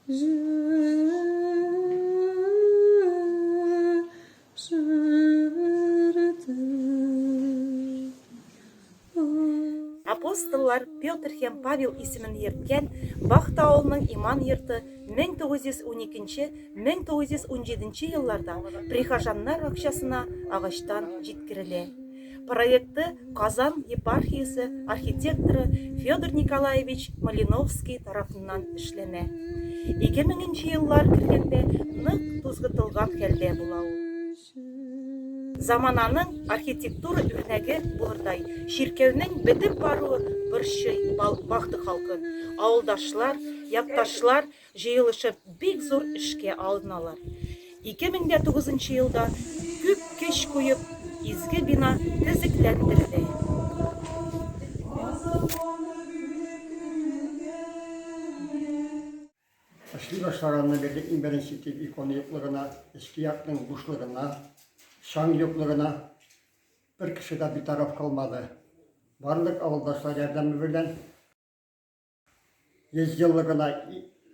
Апостоллар Петр һәм Павел исемен йөрткән Бахта авылының иман йорты 1912-1917 елларда прихожаннар акчасына агачтан җиткерелә. Проекты Казан епархиясе архитекторы Федор Николаевич Малиновский тарафыннан эшләнә. 2000 нче еллар кергәндә нык тузгытылган хәлдә була ул. Замананың архитектура үрнәге булырдай чиркәүнең бетеп баруы борчый Бахты халкын. Авылдашлар, якташлар җыелышып бик зур эшкә алыналар. 2009 нчы елда күп көч куеп изге бина төзекләндерелә. Эшли башлаганнан бирле иң беренче итеп икона юклыгына, эчке якның бушлыгына, чаң юклыгына бер кеше дә битараф калмады. Барлык авылдашлар ярдәме белән 100 еллыгына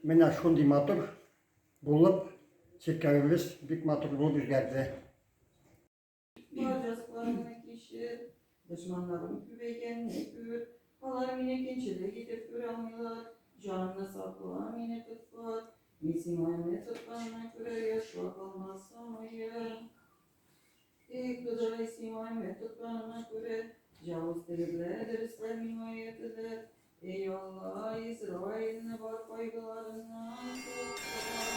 менә шундый матур булып, чиркәвебез бик матур булып үзгәрде. Бар языкларымны кичер, дошманнарым күбәйгәнне күр, алар мине көнчелек итеп күрә алмыйлар, җанымны сакла, мине коткар, мин сиңа өмет тотканыма күрә яшла калмасамыем. Эй, Ходай, сиңа өмет тотканыма күрә, җавыз телегләр дөресләр миңа өйрәтелер. Эй, Алла, Израильне бар кайгыларыннан коткар.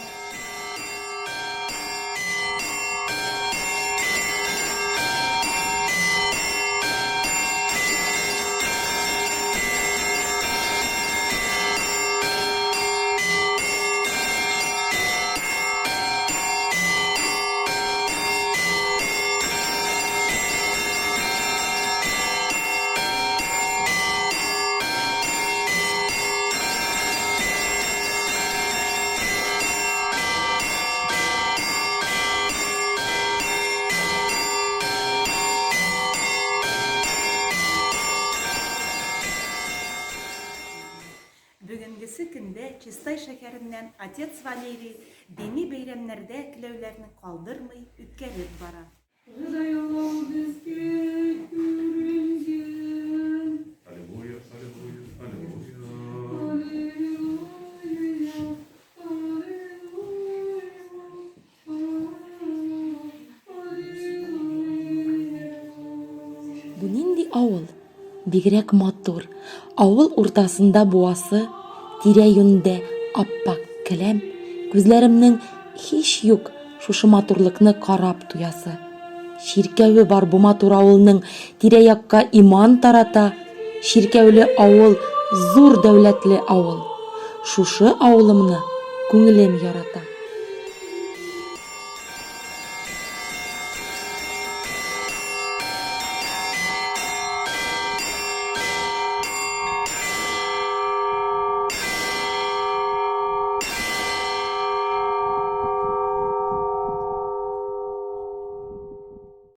Бүгенгесе көндә Чистай шәһәреннән отец Валерий дини бәйрәмнәрдә келәүләрне калдырмый үткәреп бара. Ходай Аллаһу безгә күренгән. Аллилуйя, аллилуйя, аллилуйя. Аллилуйя, аллилуйя, аллилуйя. Бу нинди авыл? Бигрәк матур. Авыл уртасында буасы, тирә-юньдә ап-ак келәм. Күзләремнең һич юк шушы матурлыкны карап туясы. Чиркәве бар бу матур авылның, тирә-якка иман тарата. Чиркәүле авыл, зур дәүләтле авыл. Шушы авылымны күңелем ярата.